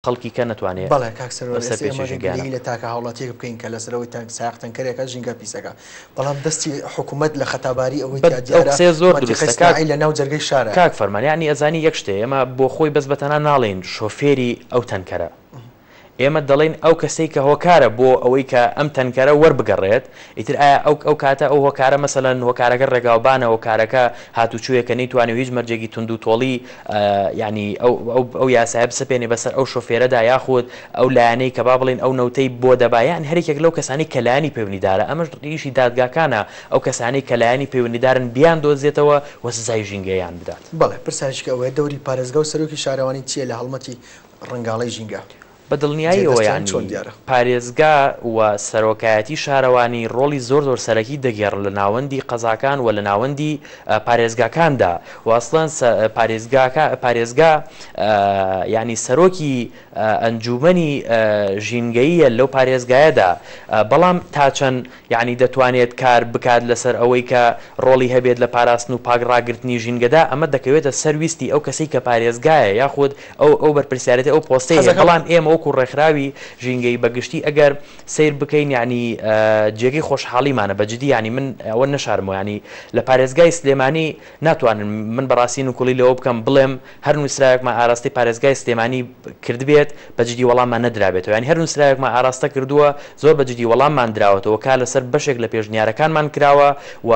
خەڵکی کە نەتوانێ بەڵێ کاک سەروەر ئێستا سەرپێچی ئێمە ژینگەیانە گلەیی لە بکات. تاکە هاوڵاتیەک بکەین کە لەسەر ئەوەی تانک سایەق تەنکەرێکە ژینگە پیسەکە بەڵام دەستی حکومەت لە خەتاباری ئەوەی بە تیا ئەو دیارە قسەیە زۆر مەنتیقەی دروستە کاک سناعی لە ناو جەرگەی شارایە. کاک فەرمان یانی ئەزانی یەک شتێ ئێمە بۆ خۆی بەس بەتەنها ناڵێین شۆفێری ئەو تەنکەرە ئێمە دەڵێین ئەو کەسەی کە هۆکارە بۆ ئەوەی کە ئەم تەنکەرە وەربگەڕێت، ئیتر ئایا ئەو ئەو کاتە ئەو هۆکارە مەسەلەن هۆکارەکە ڕێگاوبانە، هۆکارەکە هاتوچۆیە کە نەیتوانی و هیچ مەرجێکی توندوتۆڵی یانی ئەو ئەو ئەو یاسایە بسەپێنێ بەسەر ئەو شۆفێرەدا یاخود ئەو لایەنەی کە با بڵێین ئەو نەوتەی بۆ دەبا یان هەریەکێک لەو کەسانەی کە لایەنی پەیوەندیدارە ئەمەش ئیشی دادگاکانە ئەو کەسانەی کە لایەنی پەیوەندیدارن بیاندۆزێتەوە و سزای ژینگەییان بدات. بەڵێ، پرسیارێکی کە ئەوەیە دەوری پارێزگا و سەرۆکی شارەوانی چییە لە هەڵمەتی ڕەنگاڵەی ژینگە. بە دڵنیاییەوە جێدەستیان چۆن یانی دیارە؟ پارێزگا و سەرۆکایەتی شارەوانی ڕۆڵی زۆر زۆر سەرەکی دەگێڕن لە ناوەندی قەزاکان و لە ناوەندی پارێزگاکاندا و ئەسڵەن پارێزگاکە پارێزگا یانی سەرۆکی ئەنجوومەنی ژینگەییە لەو پارێزگایەدا بەڵام تا چەند یەعنی دەتوانێت کار بکات لەسەر ئەوەی کە ڕۆڵی هەبێت لە پاراستن و پاک ڕاگرتنی ژینگەدا، ئەمە دەکەوێتە سەر ویستی ئەو کەسەی کە پارێزگایە یاخود ئەو ئەو بەرپرسیارێتی ئەو پۆستەی هەیە، حەزەکەم. بەڵام ئێمە وەکو ڕێکخراوی ژینگەیی بە گشتی ئەگەر سەیر بکەین یەعنی جێگەی خۆشحاڵیمانە بە جدی یەعنی من ئەوە نەشارمەوە یەعنی لە پارێزگای سلێمانی ناتوانن من بەڕاستی نکوڵی لەوە بکەم بڵێم هەر نووسراوێکمان ئاراستەی پارێزگای سلێمانی کردبێت بە جدی وەڵاممان نەدرابێتەوە یانی هەر نووسراوێکمان ئاراستە کردووە زۆر بە جدی وەڵاممان دراوەتەوە کار لەسەر بەشێک لە پێشنیارەکانمان کراوە و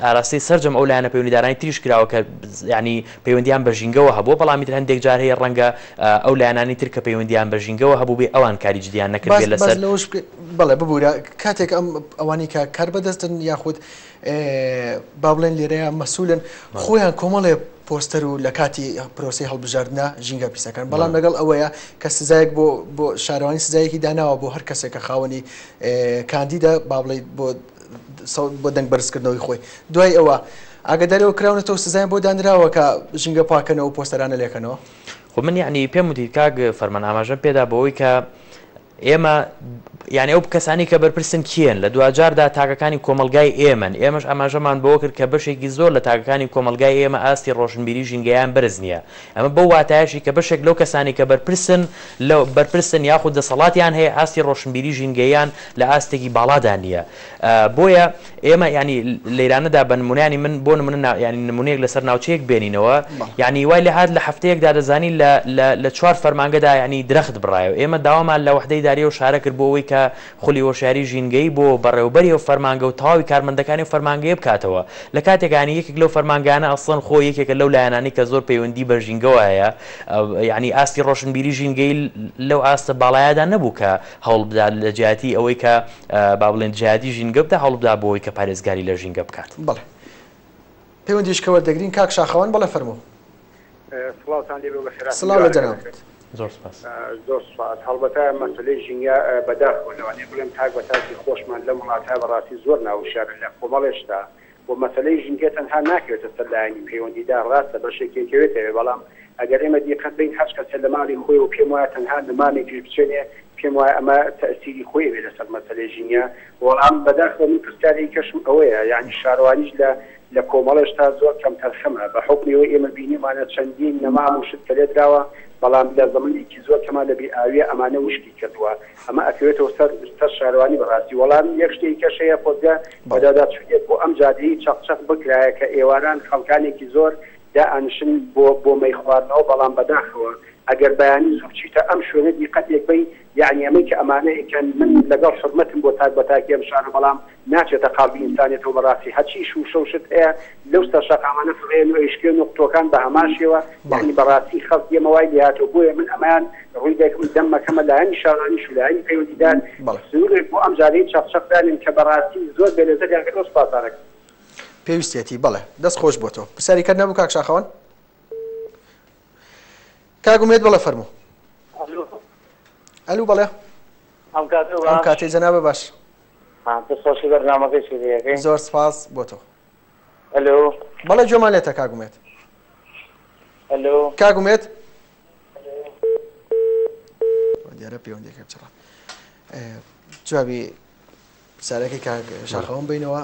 ئاراستەی سەرجەم ئەو لایەنە پەیوەندیدارانی تریش کراوە کە یانی پەیوەندیان بە ژینگەوە هەبووە بەڵام ئیتر هەندێک جار هەیە ڕەنگە ئەو لایەنانی تر کە پەیوەندیان بە ژینگەوە هەبووبێ ئەوان کاری جدیان باس نەکردبێ باس لەسەر لەوەش بکەین بەڵێ ببورە کاتێک ئەم ئەوانەی کە کاربەدەستن یاخود با بڵێن لێرەیا مەسولن خۆیان کۆمەڵێ پۆستەر و لە کاتی پرۆسەی هەڵبژاردنە ژینگە پیسەکەن بەڵام لەگەڵ ئەوەیە کە سزایەک بۆ بۆ شارەوانی سزایەکی داناوە بۆ هەر کەسێک کە خاوەنی کاندیدە با بڵێ بۆ بۆ دەنگ بەرزکردنەوەی خۆی دوای ئەوە ئاگدارەوە کراونەتەوە سزایان بۆ دانراوە کە ژینگە پاکەنەوە و پۆستەرانە لێکەنەوە. خۆ من یەعنی پێم وتی کاک فەرمان ئاماژەم پێدا بەوەی کە ئێمە یانی ئەو کەسانەی کە بەرپرسن کێن؟ لە دواجاردا تاکەکانی کۆمەڵگای ئێمەن، ئێمەش ئاماژەمان بەوە کرد کە بەشێکی زۆر لە تاکەکانی کۆمەڵگای ئێمە ئاستی ڕۆشنبیری ژینگەیان بەرز نییە، ئەمە بەو واتایەشی کە بەشێک لەو کەسانەی کە بەرپرسن لە بەرپرسن یاخود دەسەڵاتیان هەیە ئاستی ڕۆشنبیری ژینگەییان لە ئاستێکی باڵادا نییە بۆیە ئێمە یانی لەیرانەدا بە نمونە یانی من بۆ نمونە نا یانی نمونەیەک لەسەر ناوچەیەک بێنینەوە یانی وای لێهات لە هەفتەیەکدا دەزانی لە لە لە چوار فەرمانگەدا یانی درەخت بڕایەوە ئێمە داوامان لە وەحدەی ئیداری ئەو شارە کرد بۆ ئەوەی کە خولی هۆشیاری ژینگەیی بۆ بەڕێوەبەری ئەو فەرمانگە و تەواوی کارمەندەکانی ئەو فەرمانگەیە بکاتەوە لە کاتێکا یانی یەکێک لەو فەرمانگانە ئەسڵەن خۆ یەکێکە لەو لایەنانەی کە زۆر پەیوەندی بە ژینگەوە هەیە یانی ئاستی ڕۆشنبیری ژینگەیی لەو ئاستە باڵایەدا نەبوو کە هەوڵ بدات لە جیاتی ئەوەی کە با بڵێین دژایەتی ژینگە بدا هەوڵ بدا بۆ ئەوەی کە پارێزگاری لە ژینگە بکات. بەڵێ پەیوەندیش کە وەردەگرین کاک شاخەوان بەڵێ فەرموو. سڵاوتان لێبێ و بەخێرهاتنی سڵاو لە دوارەکە جەنابت. دەکەم. زۆر سپاس. زۆر سپاس. هەڵبەتە مەسەلەی ژینگە بەداخەوە لەوانەیە بڵێم تاک بە تاکی خۆشمان لەم وڵاتە بەڕاستی زۆر ناوشیارن لە کۆمەڵێ شتا و مەسەلەی ژینگە تەنها ناکەوێتە سەر لایەنی پەیوەندیدار ڕاستە بەشێکی ئەکەوێتەوێ بەڵام ئەگەر ئێمە دیقەت بەین هەرچ کەسێ لە ماڵی خۆیەوە پێم وایە تەنها نەمامێکیش بچێنێ پێم وایە ئەمە تەئسیری خۆی ئەبێ لەسەر مەسەلەی ژینگە وەڵام بەداخەوە من پرسیارێکی کەشم ئەوەیە یانی شارەوانیش لە لە کۆمەڵێ شتا زۆر کەمتەرخەمە بە حوکمی ئەوەی ئێمە بینیومانە چەندین نەمام و شت کە لێدراوە بەڵام لە زەمەنێکی زۆر کەما لە بێ ئاویە ئەمانە وشکی کردووە ئەمە ئەکەوێتەوە سەر سەر شارەوانی بەڕاستی وەڵام یەک شتێکی کەش هەیە خۆزگە بەدواداچوونێک بۆ ئەم جادەیەی چەق چەق بکرایە کە ئێواران خەڵکانێکی زۆر دائەنشن بۆ بۆ مەی خواردنەوە بەڵام بەداخەوە ئەگەر بەیانی زوو بچیتە ئەم شوێنە دیقەتێک بەی یەعنی ئەمەی کە ئەمانە ئەیکەن من لەگەڵ حورمەتم بۆ تاک بە تاکی ئەم شارە بەڵام ناچێتە قاڵبی ئینسانیەتەوە بەڕاستی هەرچی شوشە و شت هەیە لەو سەر شەقامانە فڕێن و ئەیشکێن و قوتوەکان بە هەمان شێوە یەعنی بەڕاستی خەڵکی ئێمە وای لێهاتوە بۆیە من ئەمەیان ڕووی دەکم دەم مەکەمە لایەنی شارەوانیش و لایەنی پەیوەندیدار سنورێک بۆ ئەم جادەی چەق چەق دانێن کە بەڕاستی زۆر بێلەزەتیان کردوە سوپاستان ئەکەم. پێویستیەتی بەڵێ دەست خۆش بۆ تۆ. پرسیاری کەت نەبوو کاک شاخەوان؟ کاک ئومێد بەڵێ فەرموو. ئەلو. ئەلو بەڵێ. ئەم کاتە ئەم باش. کاتەی جەنابە باش. دەست خۆشی بەرنامەکەی چی لێ ئەکەی. زۆر سپاس بۆ تۆ. ئەلو. بەڵێ گوێمان لێتە کاک ئومێد. ئەلو. کاک ئومێد. دیارە پەیوەندیەکە بچڕا. جوابی پرسیارەکەی کاک شاخەوان بینەوە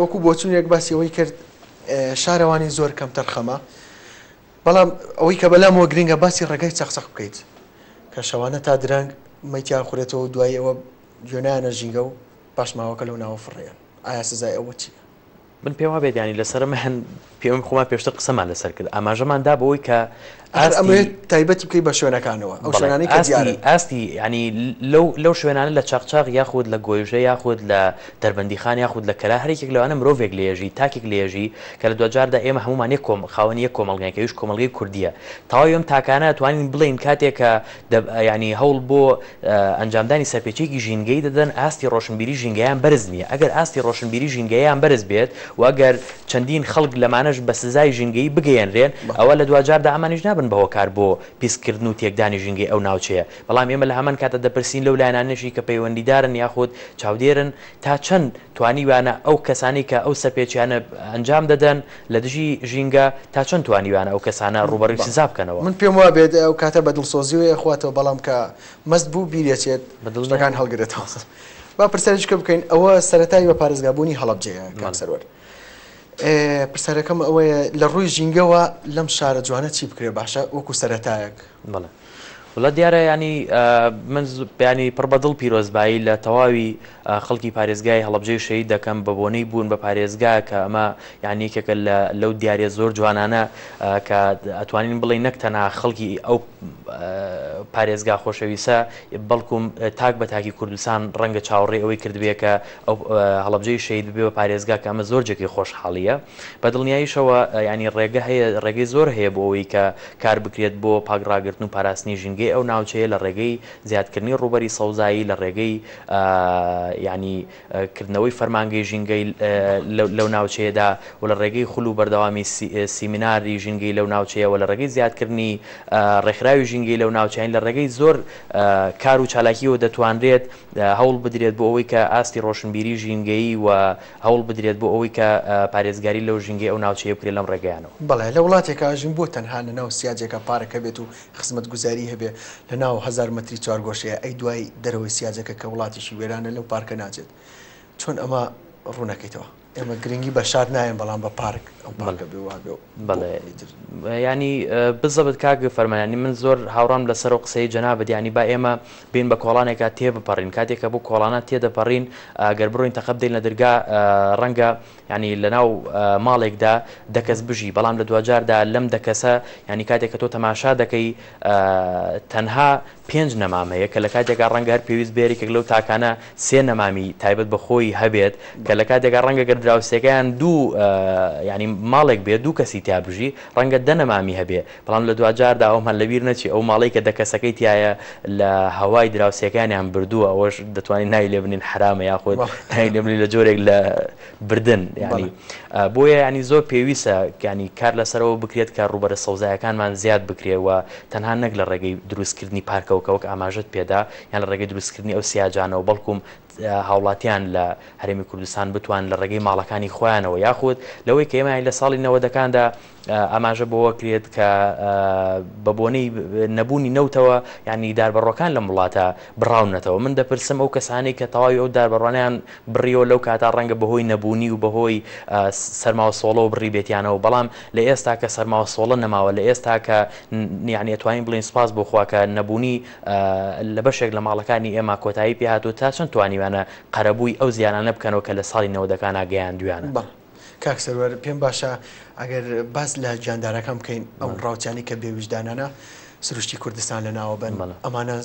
وەکو بۆچوونێک باسی ئەوەی کرد شارەوانی زۆر کەمتەرخەمە بەڵام ئەوەی کە بەلامەوە گرنگە باسی ڕێگای چەقچەق بکەیت کە. کە شەوانە تا درەنگ مەیتیان خورێتەوە و دوایی ئەوە گوێ نایەنە ژینگە و پاشماوەکە لەو ناوە فڕێیەن ئایا سزای ئەوە چییە؟ من پێم وابێت یانی لەسەر ئەمە پێم خۆمان پێشتر قسەمان لەسەر کرد ئاماژەمان دا بەوەی کە ئەخر ئەمەوێت تایبەتی بکەی بە شوێنەکانەوە ئەو شوێنانەی کە دیارن. ئاستی یانی لەو لەو شوێنانە لە چەقچەق یاخود لە گۆیژە یاخود لە دەربەندیخان یاخود لە کەلار هەر یەکێک لەوانە مرۆڤێک لێژی تاکێک لێژی کە لە دواجاردا ئێمە هەموومان یەک کۆم خاوەنی یەک کۆمەڵگاین کە ئەویش کۆمەڵگەی کوردییە تەواوی ئەم تاکانە ئەتوانین بڵێین کاتێک کە دە یانی هەوڵ بۆ ئەنجامدانی سەرپێچییەکی ژینگەیی دەدەن، ئاستی ڕۆشنبیری ژینگەیان بەرز نییە. ئەگەر ئاستی ڕۆشنبیری ژینگەییان بەرز بێت و ئەگەر چەندین خەڵک لەمانەش بە سزای ژینگەیی بگەیەنرێن، ئەوا لە دواجاردا ئەمانیش نابن بە هۆکار بۆ پیسکردن و تێکدانی ژینگەی ئەو ناوچەیە. بەڵام ئێمە لە هەمان کاتدا دەپرسین لەو لایەنانەشی کە پەیوەندیدارن یاخود چاودێرن تا چەند توانیویانە ئەو کەسانەی کە ئەو سەرپێچیانە ئەنجام دەدەن لە دژی ژینگە تا چەند توانیویانە ئەو کەسانە ڕووبەڕووی سزا بکەنەوە؟ من پێم وابێت ئەو کاتە بە دڵسۆزیەوە ئەخواتەوە بەڵام کە مەست بوو بیری ئەچێت شتەکان هەڵگرێتەوە. با پرسیارێکی کە بکەین ئەوە سەرەتای بە پارێزگابوونی هەڵەبجەیە کاک سەروەر. پرسیارەکەم ئەوەیە لە ڕووی ژینگەوە لەم شارە جوانە چی بکرێ باشە وەکو سەرەتایەک؟ بەڵێ وەڵا دیارە یانی من یانی پڕ بە دڵ پیرۆزبایی لە تەواوی خەڵکی پارێزگای هەڵەبجەی شەهید دەکەم بە بۆنەی بوون بە پارێزگا کە ئەمە یانی یەکێکە لە لەو دیاریە زۆر جوانانە کە ئەتوانین بڵێین نەک تەنها خەڵکی ئەو پارێزگا خۆشەویستە بەڵکوم تاک بە تاکی کوردستان ڕەنگە چاوەڕێی ئەوەی کردبێ کە ئەو هەڵەبجەی شەهید ببێ بە پارێزگا کە ئەمە زۆر جێگەی خۆشحاڵییە. بە دڵنیاییشەوە یانی ڕێگە هەیە ڕێگەی زۆر هەیە بۆ ئەوەی کە کار بکرێت بۆ پاک ڕاگرتن و پاراستنی ژینگەی ئەو ناوچەیە لە ڕێگەی زیادکردنی ڕووبەری سەوزایی لە ڕێگەی یانی کردنەوەی فەرمانگەی ژینگەی لەو ناوچەیەدا و لە ڕێگەی خول و بەردەوامی سیمیناری ژینگەی لەو ناوچەیە و لە ڕێگەی زیادکردنی ڕێکخراوی ژینگەی لەو ناوچەیە لە ڕێگەی زۆر کار و چالاکیەوە دەتوانرێت هەوڵ بدرێت بۆ ئەوەی کە ئاستی ڕۆشنبیری ژینگەیی و هەوڵ بدرێت بۆ ئەوەی کە پارێزگاری لەو ژینگەی ئەو ناوچەیە بکرێت لەم ڕێگەیانەوە. بەڵێ لە وڵاتێکا ئەژین بۆ تەنها لە ناو سیاجێکا پارک هەبێت و خزمەتگوزاری هەبێ لە ناو هەزار مەتری چوارگۆشەیە ئەی دوای دەرەوەی سیاجەکە کە وڵاتێکی وێرانە لەو پارکە ناچێت چۆن ئەمە ڕوونەکەیتەوە ئێمە گرنگی بە شار نایەن بەڵام بە پارک ئەم پارکە بێ وا بێ و بەڵێ یانی بزەبت کاک فەرمان یانی من زۆر هاوڕام لەسەر ئەو قسەی جەنابت یانی با ئێمە بین بە کۆڵانێکا تێبپەڕین کاتێک کە بۆ کۆڵانە تێدەپەڕین گەر بڕۆین تەقە بدەین لە دەرگا ڕەنگە یانی لەناو ماڵێکدا دە کەس بژی بەڵام لە دواجاردا لەم دە کەسە یانی کاتێک کە تۆ تەماشا دەکەی تەنها پێنج نەمام هەیە کە لە کاتێکا ڕەنگە هەر پێویست بێ یەکێک لەو تاکانە سێ نەمامی تایبەت بە خۆی هەبێت کە لە کاتێکا ڕەنگە گەر دراوسێکەیان دوو یانی ماڵێک بێ دوو کەسی تیا بژی ڕەنگە دە نەمامی هەبێ بەڵام لە دواجاردا ئەومان لەبیر نەچێ ئەو ماڵەی کە دە کەسەکەی تیایە لە هەوای دراوسێکانیان بردووە ئەوەش دەتوانین ناوی لێ بنین حەرامە یاخود ناوی لێ بنین لە جۆرێک لە بردن یانی بۆیە یانی زۆر پێویستە یانی کار لەسەرەوە بکرێت کە ڕووبەرە سەوزایەکانمان زیاد بکرێ و تەنها نەک لە ڕێگەی دروستکردنی پارکەوە کە وەک ئاماژەت پێدا یان لە ڕێگەی دروستکردنی ئەو سیاجانەوە بەڵکوم هاوڵاتیان لە هەرێمی کوردستان بتوان لە ڕێگەی ماڵەکانی خۆیانەوە یاخود لەوەی کە ئێمە لە ساڵی نەوەدەکاندا ئاماژە بەوە کرێت کە بە بۆنەی نەبوونی نەوتەوە یانی داربەڕۆکان لەم وڵاتە بڕاونەتەوە من دەپرسم ئەو کەسانەی کە تەواوی ئەو داربەڕوانیان بڕیەوە لەو کاتا ڕەنگە بەهۆی نەبوونی و بەهۆی سەرما و سۆڵەوە بڕیبێتیانەوە بەڵام لە ئێستا کە سەرما و سۆڵە نەماوە لە ئێستا کە یانی ئەتوانین بڵێین سوپاس بۆ خوا کە نەبوونی لە بەشێک لە ماڵەکانی ئێمە کۆتایی پێ هاتووە تا چەند توانیویانە قەرەبووی ئەو زیانانە بکەنەوە کە لە ساڵی نەوەدەکانا گەیاندویانە. بەڵێ کاک سەروەر پێم باشە ئەگەر باس لە گیاندارەکان بکەین ئەو ڕاوچیانەی کە بێ ویژدانانە سروشتی کوردستان لەناوە بەن ئەمانە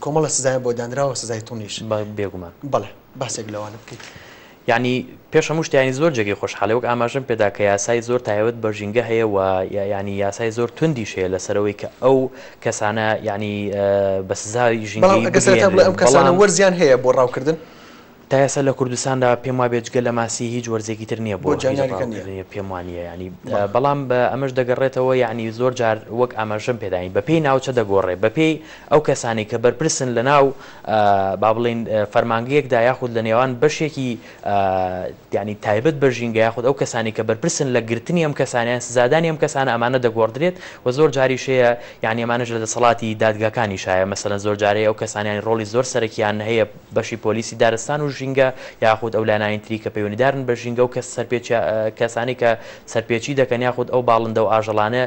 کۆمەڵە سزایان بۆ دانراوە سزای توندیش بێگومان. بەڵێ باسێک لەوانە بکەیت. یانی پێش هەموو شتێ یانی زۆر جێگەی خۆشحاڵی وەک ئاماژەم پێدا کە یاسای زۆر تایبەت بە ژینگە هەیە و یانی یاسای زۆر توندیش هەیە لەسەر ئەوەی کە ئەو کەسانە یانی بە سزای بەڵام ژینگەیی ئەگەر سەرەتا بڵێ بگەیەنرێن ئەم کەسانە بەڵام وەرزیان هەیە بۆ ڕاوکردن؟ تا ئێستا لە کوردستاندا پێم وابێ جگە لە ماسی هیچ وەرزێکی تر نییە بۆ بۆ هیچ گیاندارەکە نییە. ڕاوکردنی پێم وانییە یانی بەڵێ. بەڵام بە ئەمەش دەگەڕێتەوە یانی زۆر جار وەک ئاماژەم پێداین بەپێی ناوچە دەگۆڕێ بەپێی ئەو کەسانەی کە بەرپرسن لە ناو با بڵێین فەرمانگەیەکدا یاخود لە نێوان بەشێکی یانی تایبەت بە ژینگە یاخود ئەو کەسانی کە بەرپرسن لە گرتنی ئەم کەسانە یان سزادانی ئەم کەسانە ئەمانە دەگۆڕدرێت و زۆر جاریش هەیە یانی ئەمانەش لە دەسەڵاتی دادگاکانیش هەیە مەسەلەن زۆر جار هەیە ئەو کەسانە یانی ڕۆڵی زۆر سەرەکیان هەیە بەشی پۆلیسی دارستان و ژینگە. ژینگە یاخود ئەو لایەنانی تری کە پەیوەندیدارن بە ژینگە و کەس سەرپێچی کەسانی کە سەرپێچی دەکەن یاخود ئەو باڵندە و ئاژەڵانە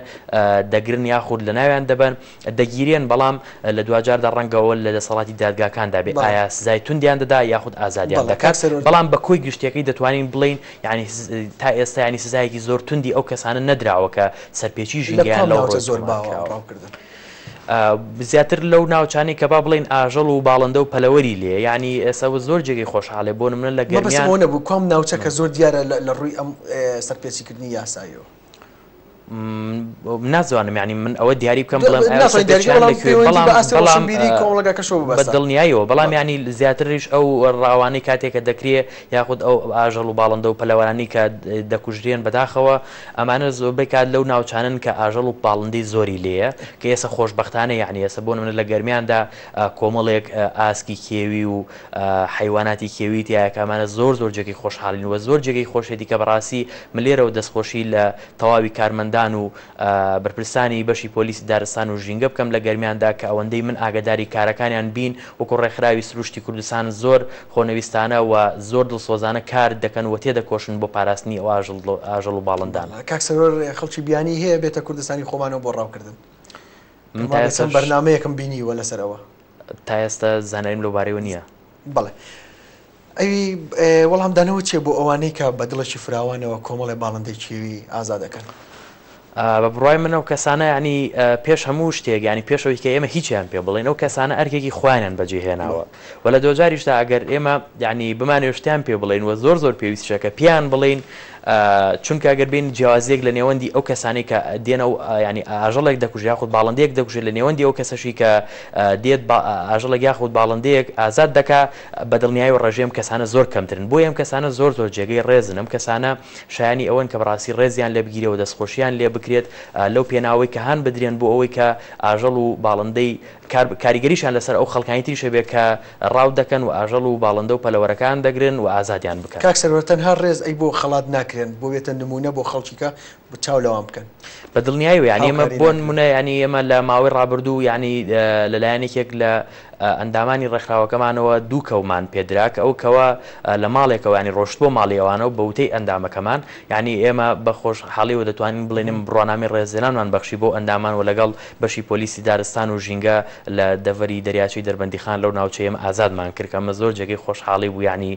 دەگرن یاخود لەناویان دەبەن دەگیرێن بەڵام لە دواجاردا ڕەنگە ئەوە لە دەسەڵاتی دادگاکاندا بێ ئایا سزای توندیان دەدا یاخود ئازادیان دەکات بەڵام بە کۆی گشتیەکەی دەتوانین بڵێین یانی تا ئێستا یانی سزایەکی زۆر توندی ئەو کەسانە نەدراوە کە سەرپێچی ژینگەیان لەو ڕووە زۆر باوە ڕاوکردن. زیاتر لەو ناوچانەی کە با بڵێین ئاژەڵ و باڵندە و پەلەوەری لێیە یانی ئێستا زۆر جێگەی خۆشحاڵێ بۆ نمونە لە مەبەستم گەرمیان. ئەوە نەبوو کوام ناوچە کە زۆر دیارە لە ڕووی ئەم سەرپێچیکردنی یاساییەوە. نازانم یانی من ئەوە دیاری بکەم بڵێم ئایا سەرپێچیان لە کوێ بەڵام بەڵام بە دڵنیاییەوە بەڵام یانی زیاتریش ئەو ڕاوانەی کاتێک کە دەکرێ یاخود ئەو ئاژەڵ و باڵندە و پەلەوەرانی کە دەکوژرێن بەداخەوە ئەمانە زۆربەی کات لەو ناوچانەن کە ئاژەڵ و باڵندەی زۆری لێیە کە ئێستا خۆشبەختانە یانی ئێستا بۆ نمونە لە گەرمیاندا کۆمەڵێک ئاسکی کێوی و حەیواناتی کێوی تیایە کە ئەمانە زۆر زۆر جێگەی خۆشحاڵین و زۆر جێگەی خۆشێتی کە بەڕاستی من لێرەوە دەستخۆشی لە تەواوی کارمەندان و بەرپرسانی بەشی پۆلیسی دارستان و ژینگە بکەم لە گەرمیاندا کە ئەوەندەی من ئاگەداری کارەکانیان بین وەکو ڕێکخراوی سروشتی کوردستان زۆر خۆنەویستانە و زۆر دڵسۆزانە کار دەکەن و تێدەکۆشن بۆ پاراستنی ئەو ئاژەڵ و باڵندانە. کاک سەروەر خەڵکی بیانی هەیە بێتە کوردستانی خۆمانەوە بۆ ڕاوکردن؟ من تا پێم وابێ چەند ئێستاش بەرنامەیەکم بینیوە لەسەر ئەوە. تا ئێستا زانیاریم لەو بارەیەوە نییە. بەڵێ. ئەوی وەڵامدانەوە چیە بۆ ئەوانەی کە بە دڵێکی فراوانەوە کۆمەڵێ باڵندەی کێوی ئازاد ئەکەن؟ بە بڕوای من ئەو کەسانە یانی پێش هەموو شتێک یانی پێش ئەوەی کە ئێمە هیچیان پێ بڵێین ئەو کەسانە ئەرکێکی خۆیانیان بەجێ هێناوە و لە دواجاریشدا ئەگەر ئێمە یانی بمانەوێ شتیان پێ بڵێین و زۆر زۆر پێویستیشە کە پێیان بڵێین چونکە ئەگەر بێین جیاوازیەک لە نێوەندی ئەو کەسانەی کە دێنە و ینی ئاژەڵێک دەکوژێ یاخود باڵندەیەک دەکوژێت لە نێوەندی ئەو کەسەشی کە دێت ئاژەڵێک یاخود باڵندەیەک ئازاد دەکا بە دڵنیایی و ڕێژەی ئەم کەسانە زۆر کەمترن بۆیە ئەم کەسانە زۆر زۆر جێگەی ڕێزن ئەم کەسانە شایانی ئەوەن کە بەڕاستی ڕێزیان لێ بگیرێ و دەستخۆشیان لێ بکرێت لەو پێناوەی کە هان بدرێن بۆ ئەوەی کە ئاژەڵ و باڵندەی کاریگەریشیان لەسەر ئەو خەڵکانی تریش هەبێت کە ڕاو دەکەن و ئاژەڵ و باڵندە و پەلەوەرەکان دەگرن و ئازادیان بکەن. کاک سەروەر تەنها ڕێز ئەی بۆ خەڵات ناکرێن بۆ بێتە نمونە بۆ خەڵکی کە چاو لەوان بکەن. بە دڵنیایەوە یانی ئێمە هاوکاری بۆ ناکرێن. نمونە یانی ئێمە لە ماوەی ڕابردوو یانی لەلایەن یەکێک لە ئەندامانی ڕێکخراوەکەمانەوە دوو کەومان پێدرا کە ئەو کەوە لە ماڵێکەوە یانی ڕۆشتبووە ماڵی ئەوانەوە بە وتەی ئەندامەکەمان یانی ئێمە بە خۆشحاڵیەوە دەتوانین بڵێین ئێمە بڕوانامەی ڕێزلێنانمان بەخشی بەو ئەندامان و لەگەڵ بەشی پۆلیسی دارستان و ژینگە لە دەڤەری دەریاچەی دەربەندیخان لەو ناوچەیەم ئازادمان کرد کە ئەمە زۆر جێگەی خۆشحاڵی بوو یانی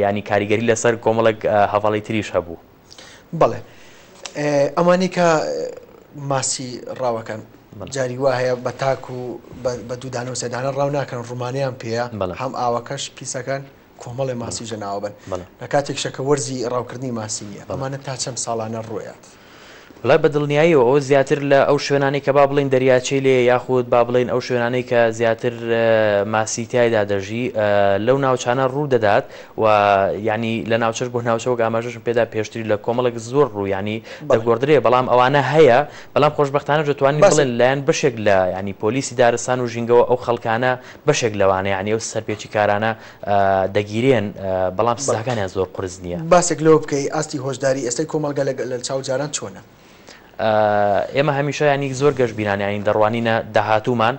یانی کاریگەری لەسەر کۆمەڵێک هەڤاڵی تریش هەبوو. بەڵێ ئەمانەی کە ماسی ڕاوەکەن جاری وا هەیە بە تاک و بە دوودانە و سێدانە ڕاو ناکەن ڕوومانیان پێیە هەم ئاوەکەش پیسەکەن کۆمەڵێ ماسی ژەناوە بن لە کاتێکشە کە وەرزی ڕاوکردنی ماسی نییە ئەمانە تا چەند ساڵانە ڕوویات. وەڵای بە دڵنیاییەوە ئەوە زیاتر لە ئەو شوێنانەی کە با بڵێین دەریاچەی لێیە یاخود با بڵێین ئەو شوێنانەی کە زیاتر ماسی تیایدا دەژی لەو ناوچانە ڕوو دەدات و یانی لە ناوچەش بۆ ناوچە وەک ئاماژەشم پێدا پێشتری لە کۆمەڵێک زۆر ڕوو یانی دەگۆڕدرێ بەڵام ئەوانە هەیە بەڵام خۆشبەختانەش دەتوانین بڵێن لایەن بەشێک لە یانی پۆلیسی دارستان و ژینگەوە ئەو خەڵکانە بەشێک لەوانە یانی ئەو سەرپێچیکارانە دەگیرێن بەڵام سزاکانیان زۆر قورس نییە. باسێک لەوە بکەی ئاستی هۆشداری ئێستای کۆمەڵگا لە چاو جاران چۆنە؟ ئێمە هەمیشە ینی زۆر گەشبینان ینی دەڕوانینە داهاتوومان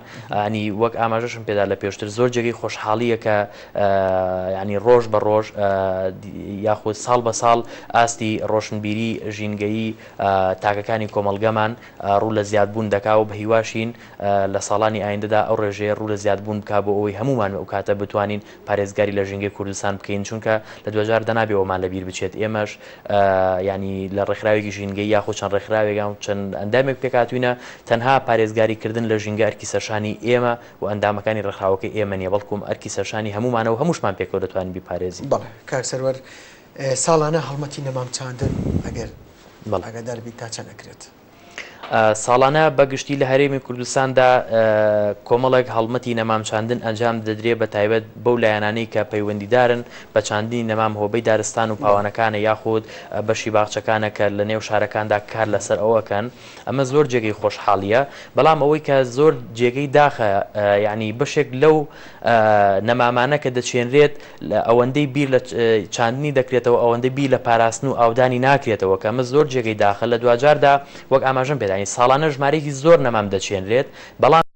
ینی وەک ئاماژەشم پێدا لە پێشتر زۆر جێگەی خۆشحاڵیە کە ینی ڕۆژ بە ڕۆژ یاخود ساڵ بە ساڵ ئاستی ڕۆشنبیری ژینگەیی تاکەکانی کۆمەڵگەمان ڕوو لە زیادبوون دەکا و بە هیواشین لە ساڵانی ئایندەدا ئەو ڕێژەیە ڕوو لە زیادبوون بکا بۆ ئەوەی هەموومان ئەو کاتە بتوانین پارێزگاری لە ژینگەی کوردستان بکەین چونکە لە دواجاردا نابێ ئەومان لە بیر بچێت ئێمەش یانی لە ڕێکخراوێکی ژینگەی یاخود چەند ڕێکخراوێک یان چەند ئەندامێک پێکهاتووینە تەنها پارێزگاری کردن لە ژینگە ئەرکی سەرشانی ئێمە و ئەندامەکانی ڕێکخراوەکەی ئێمە نییە بەڵکوم ئەرکی سەرشانی هەموومانە و هەمووشمان پێکەوە دەتوانین بیپارێزین. بەڵێ کاک سەروەر ساڵانە هەڵمەتی نەمام چاندن ئەگەر ئاگادار بیت تا چەند ئەکرێت؟ ساڵانە بە گشتی لە هەرێمی کوردستاندا کۆمەڵێک هەڵمەتی نەمام چاندن ئەنجام دەدرێ بە تایبەت بەو لایەنانەی کە پەیوەندیدارن بە چاندنی نەمام هۆبەی دارستان و پاوانەکانە یاخود بەشی باخچەکانە کە لە نێو شارەکاندا کار لەسەر ئەوەکەن ئەمە زۆر جێگەی خۆشحاڵیە بەڵام ئەوەی کە زۆر جێگەی داخە یانی بەشێک لەو نەمامانە کە دەچێنرێت ئەوەندەی بیر لە چاندنی دەکرێتەوە ئەوەندە بیر لە پاراستن و ئاودانی ناکرێتەوە کە ئەمە زۆر جێگەی داخە لە دواجاردا وەک ئاماژەم پێدا ساڵانە ژمارەیەکی زۆر نەمام دەچێنرێت بەڵام.